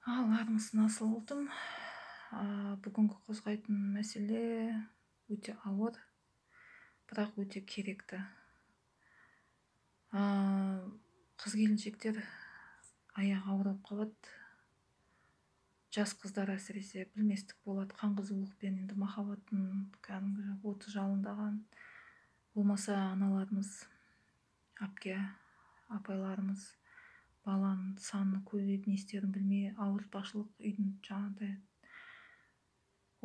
Ал, армысың, асыл ұлтым! Бүгінгі қозғайтын мәселе өте ауыр, бірақ өте керекті. Қыз келіншектер аяғы ауыр болып қалады. Жас қыздар әсіресе білместік болады, қан қызулықпен енді махаббаттың кәдімгі оты жалындаған. Болмаса аналарымыз, әпке, апайларымыз баланың саны көбейіп, не істерін білмей, ауыртпашылық, үйдің жаңағыдай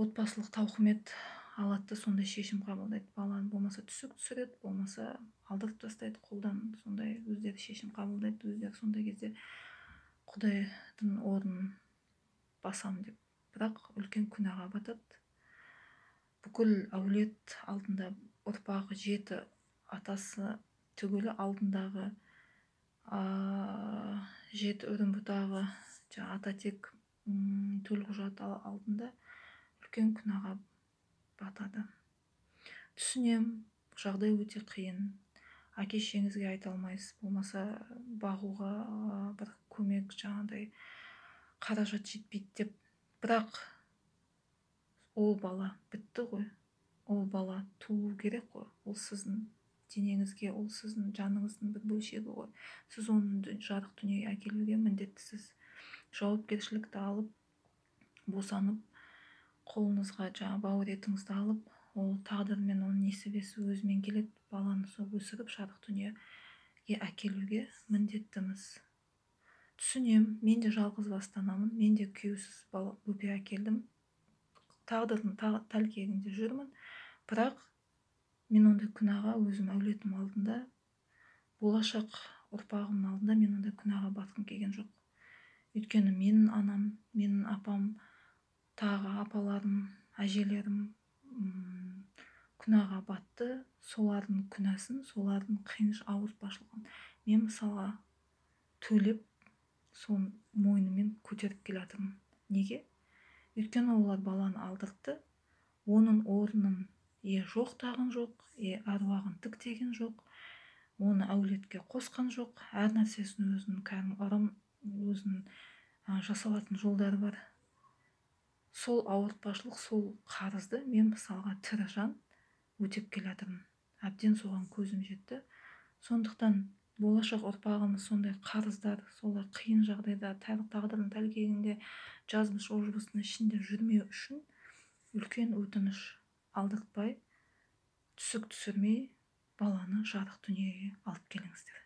отбасылық тауқымет алады да, сондай шешім қабылдайды. Баланы болмаса түсік түсіреді, болмаса алдырып тастайды қолдан, сондай өздері шешім қабылдайды өздері. Сондай кезде құдайдың орнын басам деп, бірақ үлкен күнәға батады. Бүкіл әулет алдында, ұрпағы, жеті атасы түгілі алдындағы жеті үрім бұтағы, жаңа ата тек, төлқұжат алдында үлкен күнәға батады. Түсінем, жағдай өте қиын. Әке шешеңізге айта алмайсыз, болмаса бағуға бір көмек, жаңағыдай қаражат жетпейді деп. Бірақ ол бала бітті ғой, ол бала туу керек қой. Ол сіздің денеңізге, ол сіздің жаныңыздың бір бөлшегі ғой. Сіз оны жарық дүниеге әкелуге міндеттісіз. Жауапкершілікті алып, босанып, қолыңызға жаңа бауыр етіңізді алып, ол тағдыр мен оның несібесі өзімен келеді. Баланы сол өсіріп, жарық дүниеге әкелуге міндеттіміз. Түсінем, мен де жалғыз басты анамын, мен де күйеусіз бала бөпе әкелдім, тағдырдың тәлкегінде жүрмін. Бірақ мен ондай күнәға өзім әулетім алдында, болашақ ұрпағымның алдында мен ондай күнәға батқым келген жоқ. Өйткені менің анам, менің апам, тағы апаларым, әжелерім күнәға батты. Солардың күнәсін, солардың қиын ауыртпашылығын мен мысалға төлеп, соны мойнымен көтеріп келе жатырмын. Неге? Өйткені олар баланы алдыртты, оның орнын е жоқтаған жоқ, е әруағын тіктеген жоқ, оны әулетке қосқан жоқ. Әр нәрсесін өзінің кәдімгі ырым, өзінің жасалатын жолдары бар. Сол ауыртпашылық, сол қарызды мен мысалға тірі жан өтеп келе жатырмын. Әбден соған көзім жетті. Сондықтан болашақ ұрпағымыз сондай қарыздар, солай қиын жағдайда, тағдырдың тәлкегінде, жазмыш ожбысының ішінде жүрмеу үшін үлкен өтініш: алдыртпай, түсік түсірмей баланы жарық дүниеге алып келіңіздер.